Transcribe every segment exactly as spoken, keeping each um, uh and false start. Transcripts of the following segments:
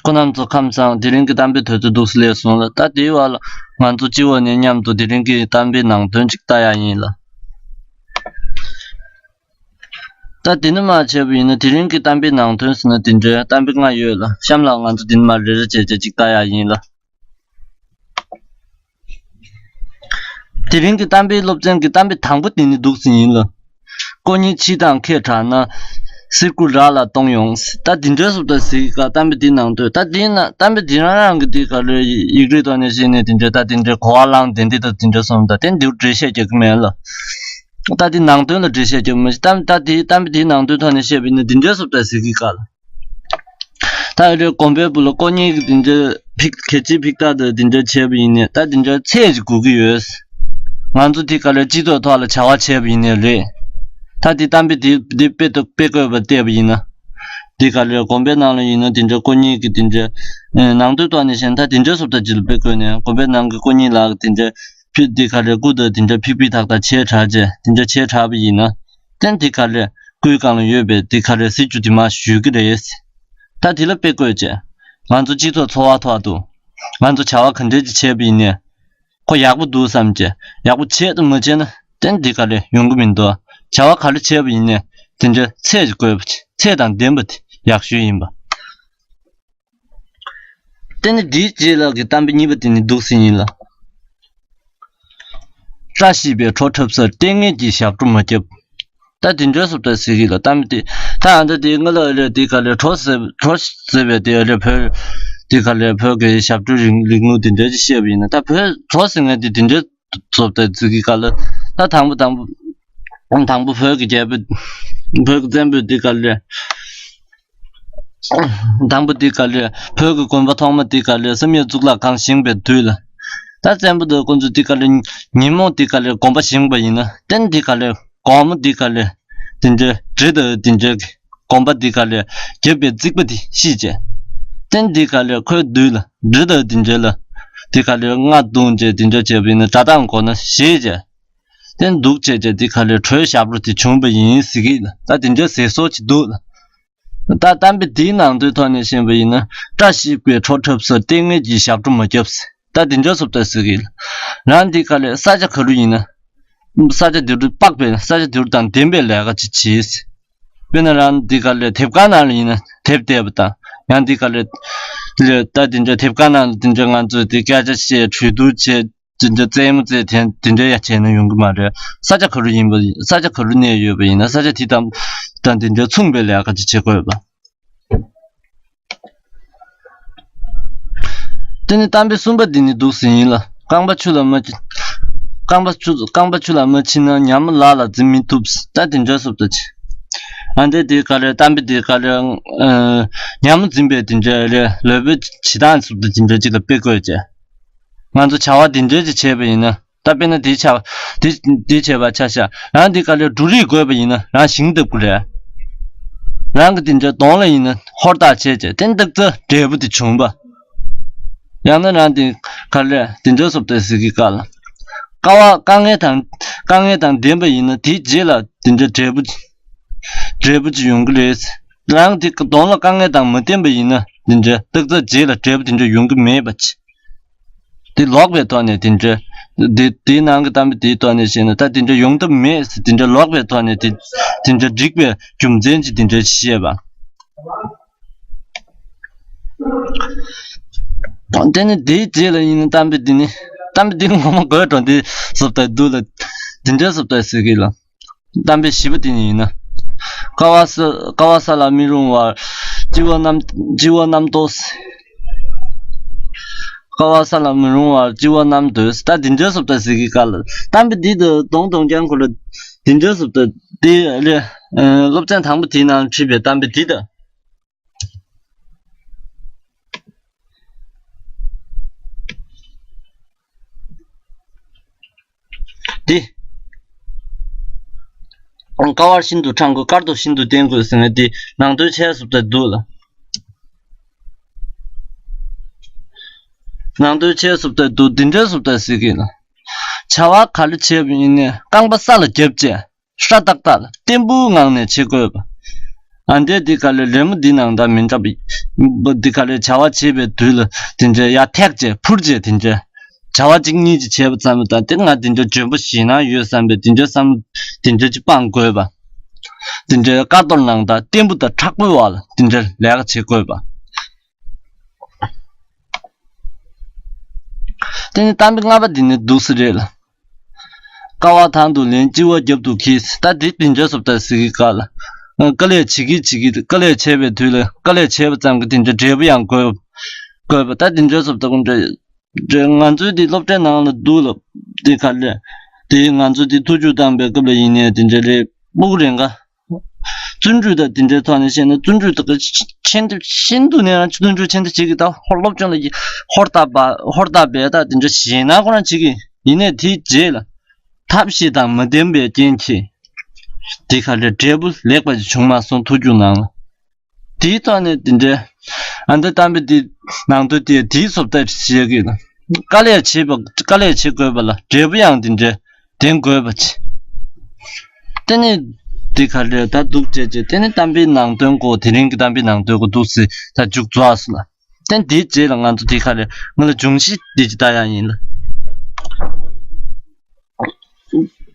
ཁོང་རྣམ་ཚོ་ཁམས་བཟང་། དེ་རིང་གི་གཏམ་དཔེ་དུས་ཚོད་འདུག་སེ་སླེབས་སོང་ལ། ད་དེའི་བར་ལ་ང་ཚོ་སྤྱི་བོ་ནས་མཉམ་དུ་དེ་རིང་གི་གཏམ་དཔེ་ནང་དོན་ཅིག་ལྟ་ཡ་ཡིན་ལ། ད་དེ་ནི་མ་བྱས་པ་ཡིན་ན། དེ་རིང་གི་གཏམ་དཔེ་ནང་དོན་ཟེར་ན་དེ་འདྲའི་གཏམ་དཔེ་ལྔ་ཡོད་ལ། གཤམ་ལ་ང་ཚོ་དེ་ནི་མ་རེ་རེ་བྱས་བྱས་ཅིག་ལྟ་ཡ་ཡིན་ལ། དེ་རིང་གི་གཏམ་དཔེ་སློབ་ཚན་གྱི་གཏམ་དཔེ་དང་པོ་དེ་ནི་འདུག་སེ་ཡིན་ལ། དཀོན་གཉེར་ཕྱི་དང་ཁ་བྲལ་ན། གསེར་སྐུ་རག་ལ་གཏོང་ཡོང་། ད་དེ་འདྲའི་བཟོ་ལྟ་ཟིག་ག་གཏམ་དཔེ་འདིའི་ནང་དུ། ད་དེའི་ནང་གཏམ་དཔེ་འདི་རང་རང་གི་དེ་ག་ལོས་ཡིག་རིགས་ཐོག་ནས་བཤད་ནས་དེ་འདྲའི། ད་དེ་འདྲའི་གོ་བ་བླངས་དེ་འདི་དང་དེ་འདྲའི་སོང་། ད་དེ་འདིར་འགྲེལ་བཤད་རྒྱག་གི་མེད་ལ། ད་དེ་ནང་དོན་ལ་འགྲེལ་བཤད་རྒྱག་མི་ཤེས། གཏམ་ད་དེའི་གཏམ་དཔེ་དེའི་ནང་དོན་ཐོག་ནས་བཤད་པ་ཡིན་ན་དེ་འདྲའི་བཟོ་ལྟ་ཟིག་གི་ག་ལ། ད་ཨ་རེ་དགོན་པའི་སྦུག་ལ་དཀོན་གཉེར་གྱི་དེ་འདྲའི་ཕིག་གལ་ཆེའི་ཕིག་ཏག་དང་དེ་འདྲ་བྱས་པ་ཡིན་ནས། ད་དེ་འདྲ་ཚད་ཅིག་དགོས་ཀྱི་ཡོད། ང་ཚོ་དེ་ག་ལེར་སྤྱི་ཚོགས་ཐོག་ལ་བྱ་བ་བྱས་པ་ཡིན་ནའི་རེད། ད་དེ་གཏམ་དཔེ་དེ་དེ་དཔེ་དུ་དཔེ་བཀོད་པ་བལྟས་པ་ཡིན་ན། དེ་ག་ལེར་དགོན་པའི་ནང་ལ་ཡིན་ན་དེ་འདྲ་དཀོན་གཉེར་གྱི་དེ་འདྲ། ཨེ། ནང་དོན་ཐོག་ནས་བཤད་ན་ད་དེ་འདྲ་བཟོ་ལྟ་ཅིག་ལ་དཔེ་བཀོད་ནས། དགོན་པའི་ནང་གི་དཀོན་གཉེར་ལགས་དེ་འདྲ་ཕི་དེ་ག་ལེར་སྐུ་དང་དེ་འདྲ་ཕིག་ཕིག་ཏག་ཏག་བྱས་དྲགས་བྱས། དེ་འདྲ་བྱས་དྲགས་པ་ཡིན་ན། ཏན་དེ་ག་ལེར་སྐུའི་སྒང་ལ་ཡོད་པའི་དེ་ག་ལེར་སྲིད་བྱུས་དེ་མར་ཞུ་གི་རེད། ད་དེ་ལ་དཔེ་བཀོད་བྱས། ང་ཚོ་སྤྱི་ཚོགས་འཚོ་བ་ཐོག་ཏུ་ང་ཚོ་བྱ་བ་ག་འདྲས་ཅིག་བྱས་པ་ཡིན་ནའི། ཁོ་ཡག་པོ་འདུག་བསམ་བྱས། ཡག་པོ་བྱས་དང་མ་བྱས་ན་ཏན་དེ་ག་ལེར་ཡོང་གི་མི་འདུག་བྱ་བ་ག་ལེར་བྱས་པ་ཡིན་ནའི་དེ་འདྲའི་ཚད་ཅིག་དགོས་པ། ཚད་དང་ལྡན་པ་དེ་ཡག་ཤོས་ཡིན་པ། དེ་ནི་འདིའི་རྗེས་ལ་གི་གཏམ་དཔེ་གཉིས་པ་དེ་ནི་འདུག་སེ་ཡིན་ལ། བཀྲ་ཤིས་པའི་བྲོ་འཁྲབ་སར། ལྟས་ངན་གྱི་ཞབས་བྲོ་མ་བརྒྱབ། ད་དེ་འདྲའི་བཟོ་ལྟ་ཟེར་གི་ལ། གཏམ་དཔེ་དེ་ད་ཨ་འདྲ་དེ་ང་ལ་ཨ་རེ་དེ་ག་ལེར་བྲོ་ཟེར་བྲོ་ཟེར་བའི་དེ་ཨ་རེ་བོད་དེ་ག་ལེར་བོད་ཀྱི་ཞབས་བྲོའི་རིང་རིང་ལུགས་དེ་འདྲ་ཅིག་བཤད་པ་ཡིན་ན། ད་བོད་བྲོ་ཟེར་མཁན་དེ་དེ་འདྲའི་བཟོ་ལྟ་ཟེར་གི་ག་ལ། ད་དང་པོ་དང་པོ་དང་པོ་བོད་ཀྱི་རྒྱལ་པོ། བོད་ཀྱི་བཙན་པོས་དེ་ག་ལེར། དང་པོ་འདི་ག་ལེར་བོད་ཀྱི་དགོན་པ་ཐོག་མ་འདི་ག་ལེར་བསམ་ཡས་གཙུག་ལག་ཁང་བཞེངས་པའི་དུས་ལ། ད་བཙན་པོ་དང་དཀོན་མཆོག་འདི་ག་ལེར་ཉིན་མོ་འདི་ག་ལེར་དགོན་པ་བཞེངས་པ་ཡིན་ན། ཏན་འདི་ག་ལེར་དགོང་མོ་འདི་ག་ལེར་དེ་འདྲའི་འབྲི་དང་དེ་འདྲའི་དགོན་པ་འདི་ག་ལེར་བརྒྱབ་པའི་རྩིག་པ་འདི་ཤེས་བྱས། ཏན་འདི་ག་ལེར་ཁོའི་དུས་ལ་འབྲི་དང་དེ་འདྲའི་ལ་འདི་ག་ལེར་རྔ་བརྡུངས་བྱས་དེ་འདྲ་བྱས་པ་ཡིན་ན། སྒྲ་གདངས་གོ་ན་ཤེས་བྱས། ཏན་འདུག་བྱས་བྱས་འདི་ག་ལེར་བྲོའི་ཞབས་བྲོ་དེ་བྱུང་བ་ཡིན་ཟེར་གི་ལ། ད་དེ་འདྲའི་ཟེར་སྲོལ་ཅིག་འདུག་ལ། ད་གཏམ་དཔེ་འདིའི་ནང་དོན་ཐོག་ནས་བཤད་པ་ཡིན་ན། བཀྲ་ཤིས་པའི་བྲོ་འཁྲབ་སར། ལྟས་ངན་གྱི་ཞབས་བྲོ་མ་བརྒྱབ་ཟེར། ད་དེ་འདྲའི་བཟོ་ལྟ་ཟེར་གི་ལ། རང་འདི་ག་ལེར་ས་ཆ་ག་རུ་ཡིན་ན། ས་ཆ་དེ་རུ་དཔག་པའི་ས་ཆ་དེ་རུ་དང་ལྡན་པའི་ལས་ཀ་ཅིག་བྱེད་ཟེར། དཔེར་ན་རང་འདི་ག་ལེར་དེབ་ཁང་ནང་ལ་ཡིན་ན་དེབ་བལྟས་པ་དང་། ཡང་འདི་ག་ལེར་ལ་ད་དེ་འདྲ་དེབ་ཁང་ནང་ལ་དེ་འདྲ་ང་ཚོས་དེ་སྐད་ཆ་བཤད། གྲོས་བསྡུར་བྱེད། དེ་འདྲ་རྩེད་མོ་རྩེ་དེ་དེ་འདྲ་ཡང་བྱས་ན་ཡོང་གི་མ་རེད། ས་ཆ་ག་རུ་ཡིན་པ། ས་ཆ་ག་རུ་གནས་ཡོད་པ་ཡིན་ན། ས་ཆ་དེ་དང་དང་དེ་འདྲ་མཚུངས་པའི་ལས་ཀ་ཅིག་བྱེད་དགོས་པ། དེ་ནི་གཏམ་དཔེ་གསུམ་པ་འདི་ནི་འདུག་སེ་ཡིན་ལ། རྐང་པ་ཆུ་ལ་མ་ཕྱིན། རྐང་པ་ཆུ། རྐང་པ་ཆུ་ལ་མ་ཕྱིན་ན། ཉ་མ་ལག་ལ་འཛིན་མི་ཐུབ། ད་དེ་འདྲ་བཟོ་ལྟ་ཅིག་ཨ་འདྲ་དེ་ག་ལེར་གཏམ་དཔེ་དེ་ག་ལེར། ཨ། ཉ་མ་འཛིན་པའི་དེ་འདྲ་རེད། ལུས་པོའི་བྱེད་སྟངས་བཟོ་ལྟ་དེ་འདྲ་ཅིག་ལ་དཔེ་བཀོད་བྱས། ང་ཚོ་བྱ་བ་འདི་འདྲ་ཅིག་བྱས་པ་ཡིན་ན། ད་དཔེར་ན་དེའི་ཆ། དེ་དེ་བྱས་པ་ཆ་བཞག་རང་འདི་ག་ལེར་འབྲུ་རིགས་དགོས་པ་ཡིན་ན་རང་ཞིང་བཏབ་དགོས་རེད། རང་གི་དེ་འདྲ་གདོང་ལ་ཡིན་ན་ཧོར་ཐག་བྱས་བྱས། དེ་སྟག་རྩེ་འབྲས་བུ་དེ་བྱུང་པ། ཡང་ན་རང་འདི་ག་ལེར་དེ་འདྲ་བཟོ་ལྟ་ཟེར་གི་ག་ལ། དཀའ་བ་དཀའ་ངལ་དང་དཀའ་ངལ་དང་ལྡན་པ་ཡིན་ན་དེའི་རྗེས་ལ་དེ་འདྲ་འབྲས་བུ། འབྲས་བུ་ཅིག་ཡོང་གི་རེད། རང་དེ་གདོང་ལ་དཀའ་ངལ་དང་མ་ལྡན་པ་ཡིན་ན་དེ་འདྲའི་སྟག་རྩེ་རྗེས་ལ་འབྲས་བུ་དེ་འདྲ་ཡོང་གི་མེད་པ་ཅིག་དེ་ལོག་པའི་ཐོག་ནས་དེ་འདྲའི། དེ་དེའི་ནང་གི་གཏམ་དཔེ་དེའི་ཐོག་ནས་བཤད་ན། ད་དེ་འདྲ་ཡོང་ཐབས་མེད་ཟེར། དེ་འདྲ་ལོག་པའི་ཐོག་ནས་དེ་དེ་འདྲ་འགྲིག་པའི་རྒྱུ་མཚན་ཅིག་དེ་འདྲ་ཅིག་བཤད་པ། དེ་ནི་དེའི་རྗེས་ལ་ཡིན་ན་གཏམ་དཔེ་འདི་ནི། གཏམ་དཔེ་འདི་ངོ་མ་དགོད་བྲོ་འདི་བཟོ་ལྟ་འདུག་ལ། འདི་འདྲའི་བཟོ་ལྟ་ཟེར་གི་ལ། གཏམ་དཔེ་བཞི་པ་འདི་ནི་ཡིན་ན། ཀ་བ་ས། ཀ་བ་ས་ལ་མི་རུང་བར་སྤྱི་བོ་བསྣམས། སྤྱི་བོ་བསྣམས་ཏོ། ཀ་བ་ས་ལ་མི་རུང་བར་སྤྱི་བོ་བསྣམས་ཏོ། ད་འདི་འདྲའི་བཟོ་ལྟ་ཟེར་གི་ག་ལ། གཏམ་དཔེ་འདི་དང་གདོང་གདོང་རྐྱང་ཁོ་ལ་འདི་འདྲའི་བཟོ་ལྟ་འདི་ལས། སློབ་ཚན་དང་པོ་དེའི་ནང་བྲིས་པའི་གཏམ་དཔེ་འདི་དང་། འདི། ཀ་བར་ཤིན་ཏུ་ཕྲང་དགོས། དཀར་དུ་ཤིན་ཏུ་བསྟེན་དགོས་ཟེར་ནས་འདི་ནང་དོན་འཆད་སུབ་ཏུ་འདུག་ལ། ནང་དོན་འཆད་སུབ་ཏུ་འདུག་འདི་འདྲའི་སུབ་ཏུ་ཟེར་གི་ལ། བྱ་བ་ག་ལེ་བྱས་པ་ཡིན་ནའི་རྐང་པ་ས་ལ་བརྒྱབ་བྱས། སྲ་ཏག་ཏག་ལ་བརྟན་པོའི་ངང་ནས་བྱེད་དགོས་པ། ཨ་འདས་འདི་ག་ལེ་རི་མོ་འདི་ནང་ད་མི་འདྲ་བ་འདི་ག་ལེ་བྱ་བ་བྱེད་པའི་དུས་ལ་དེ་འདྲའི་ཡར་ཐེག་བྱས་འཕུར་བྱས་དེ་འདྲའི་བྱ་བ་གཅིག་གཉིས་ཅིག་བྱས་པ་ཙམ་ལ་ད་དེ་ང་དེ་འདྲའི་འཇོན་པོ་ཞེད་སྣང་ཡོད་བསམ་པའི་དེ་འདྲའི་བསམ་དེ་འདྲའི་ཅིག་སྤང་དགོས་པ། དེ་འདྲའི་ཀ་རྡོར་ནང་ད་བརྟན་པོ་དང་མཁྲེགས་པོའི་བར་ལ་དེ་འདྲའི་ལས་ཀ་བྱེད་དགོས་པ། དེ་ནི་གཏམ་དཔེ་ལྔ་པ་འདི་ནི་འདུག་སེ་རེད་ལ། དཀའ་བ་དང་དུ་ལེན་ལྕི་བ་རྒྱབ་ཏུ་འཁྱེར། ད་འདི་དེ་འདྲའི་བཟོ་ལྟ་ཟེར་གི་ག་ལ། དཀའ་ལས་བྱེད་ཀྱི་བྱེད་ཀྱི་དཀའ་ལས་བྱས་པའི་དུས་ལ་དཀའ་ལས་བྱས་པ་ཙམ་གྱིས་དེ་འདྲའི་འབྲས་བུ་ཡང་དགོས་དགོས་པ། ད་དེ་འདྲའི་བཟོ་ལྟ་ཀུན་འདྲ་ང་ཚོའི་དེ་སློབ་གྲྭའི་ནང་ལ་འདུག་ལ། དེ་ག་ལས་དེ་ང་ཚོ་དེ་ཐུགས་ཇུས་བཏང་པའི་སྐབས་ལ་ཡིན་ནའི་དེ་འདྲའི་རེད། སྤུ་གུ་རེ་འགའ། བརྩོན་འགྲུས་དང་དེ་འདྲའི་ཐོག་ནས་བཤད་ན་བརྩོན་འགྲུས་དང་ཆེན་དུ་ཤིན་ཏུ་ནས་ཡང་བརྩོན་འགྲུས་ཆེན་དུ་བྱེད་ཀྱི་ད་ཧོར་སློབ་སྦྱོང་ལ་ཧོར་ལྟ་བ་ཧོར་ལྟ་བས་ད་དེ་འདྲ་ཞེད་སྣང་ཁོ་རང་བྱེད་ཀྱི་ཡིན་ནའི་དེའི་རྗེས་ལ་ཐབས་ཤེས་དང་མི་ལྡན་པའི་རྐྱེན་གྱིས་དེ་ག་ལས་འབྲས་བུ་ལེགས་པ་ཞིག་བྱུང་མ་སོང་ཐུགས་རྒྱུ་ནང་ལ། དེའི་ཐོག་ནས་དེ་འདྲའི་ཨ་འདི་གཏམ་དཔེ་འདི་ནང་དོན་དེ་དེའི་བཟོ་ལྟ་བཤད་ཀྱི་ཡོད། དཀའ་ལས་བྱེད་པ་དཀའ་ལས་བྱེད་དགོས་པ་ལ་འབྲས་བུ་ཡང་དེ་འདྲའི་ལྡན་དགོས་པ་བྱེད། དེ་ནས་འདི་ག་རེ་ད་འདུག་བྱས་བྱས་དེ་ནས་གཏམ་དཔེའི་ནང་དོན་གོ་དེ་རིང་གི་གཏམ་དཔེའི་ནང་དོན་གོ་འདུག་སེ་ད་མཇུག་རྫོགས་སོང་ལ། དེ་འདིའི་རྗེས་ལ་ང་ཚོ་འདི་ག་རེ་ང་ལ་འབྱུང་བཞི་འདི་ཅི་ལྟ་ཡང་ཡིན་ལ།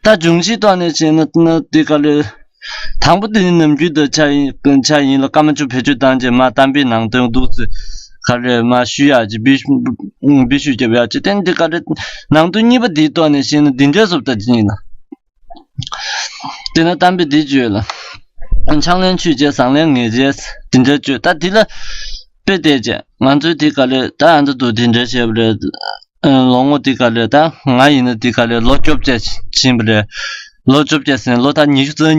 ད་འབྱུང་བཞིའི་ཐོག་ནས་བྱས་ན་ན་འདི་ག་ལས། དང་པོ་དེ་ནི་ནམ་རྒྱུན་དུ་ཆ་ཡིན་ཆ་ཡིན་ལ་སྐར་མ་བཅུ་བེད་སྤྱོད་བཏང་རྗེས་མ་གཏམ་དཔེའི་ནང་དོན་འདུག་ཚེ་ག་རེ་མ་ཞུ་ཡག་ཅིག་བི་བི་ཞུ་རྒྱབ་ཡག་ཅིག་དེ་ནི་འདི་ག་རེ། ནང་དོན་གཉིས་པ་འདིའི་ཐོག་ནས་བཤད་ན་འདི་འདྲའི་བཟོ་ལྟ་ཅིག་ཡིན་ལ། དེ་ན་གཏམ་དཔེ་འདི་བརྗོད་ལ། ཕྱག་ལེན་ཆོས་བྱེད་བཟང་ལན་ངེས་བྱེད་འདི་འདྲའི་བརྗོད་ད་འདི་ལ། དཔེ་བལྟས་རྗེས་ང་ཚོའི་འདི་ག་ལས་ད་ཨ་འདི་འདུག་འདི་འདྲའི་བྱས་པ་རེད། ལོ་ངོ་འདི་ག་ལས་ད་ང་ཡིན་ན་འདི་ག་ལས་ལོ་བཅོ་བརྒྱད་ཕྱིན་པ་རེད། ལོ་བཅོ་བརྒྱད་ཟིན་ལོ་ད་ཉི་ཤུ་རྩ་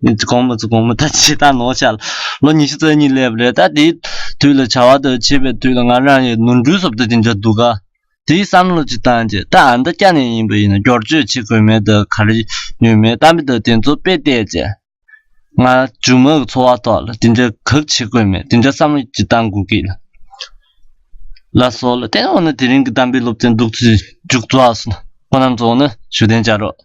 གཉིས། གོང་མ་ཚོ་གོང་མ་ད་ཇི་ལྟར་ནོར་ཤག་ལོ་ཉི་ཤུ་རྩ་གཉིས་སླེབས་པ་རེད། ད་དེའི་དུས་ལ་བྱ་བ་དང་བྱེད་པའི་དུས་ལ་ང་རང་ཡི་ནོར་འཁྲུལ་སོབ་ད་དེ་འདྲ་འདུག་ག་དེའི་བསམ་བློ་ཅིག་བཏང་རྗེས་ད་ཨ་ད་སྐྱ་ནས་ཡིན་པ་ཡིན་ན་བསྒྱུར་བཅོས་བྱེད་དགོས་མེད་ད་ག་རེ་ཡོད་མེད་གཏམ་དཔེ་ད་དེ་ཚོ་དཔེ་བལྟས་རྗེས། ང་མཇུག་མ་གི་འཚོ་བ་ཐོག་ལ་དེ་འདྲའི་གག་བྱེད་དགོས་མེད་དེ་འདྲའི་བསམ་བློ་ཅིག་བཏང་དགོས་ཀྱི་ལ། ལ་སོགས་ལ་བརྟེན་འོ་ན་དེ་རིང་གི་གཏམ་དཔེ་སློབ་ཚན་འདུག་ཚུལ་མཇུག་རྫོགས་སོང་ན་ཁོ་རྣམ་ཚོ་འོ་ན་བཞུགས་གདན་འཇགས་རོགས།